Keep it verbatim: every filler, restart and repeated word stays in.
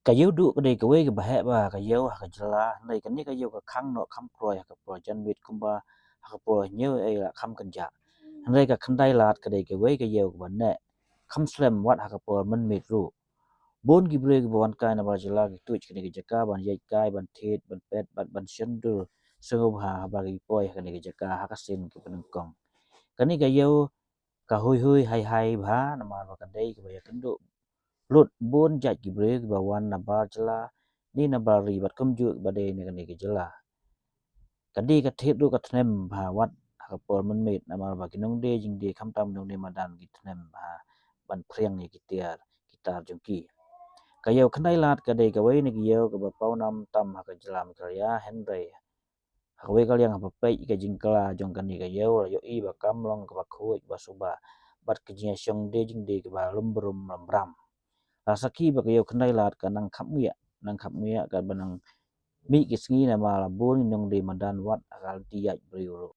Ka ïew duh ka dei kawei kaba heh bha ha ka ïew ha ka jylla, hynrei kane ka ïew ka khang noh kham kloi ha ka por janmiet kumba ha ka por hynñiew ei la kham kynjah. Hynrei ka khyndai lad ka dei kawei ka ïew kaba neh kham slem wat ha ka por mynmiet ruh. Bun ki briew kiba wan kai nabar jylla ki tuid kane ka jaka ban ïaid kai, ban thied, ban pet bad ban shon dur sngewbha haba ki poi ha kane ka jaka ha ka sien kaba nyngkong. Kane ka ïew ka huihui haihai bha namar ba ka dei kaba ïakynduh lut bun jait ki briew kiba wan nabar jylla ne nabar ri bad kumjuh kiba dei na kane ka jylla. Ka dei ka thied ruh ka thnem bha wat ha ka por mynmiet namar ba ki nongdie jingdie khamtam nongdie madan ki thnem bha ban phriang ïa ki tiar ki tar jong ki. Ka ïew khyndai lad ka dei kawei na ki ïew kaba pawnam tam ha ka jylla Meghalaya, hynrei ha kawei ka liang haba peit ïa ka jingkylla jong kane ka ïew la ïohi ba kam long kaba khuid ba suba bad ka jingïashong die jingdie kaba lum brum lum bram. La sakhi ba ka ïew khyndai lad ka nang khapngiah nang khapngiah katba nang mih ki sngi namar la bun ki nongdie madan wat ha ka lynti ïaid briew ruh.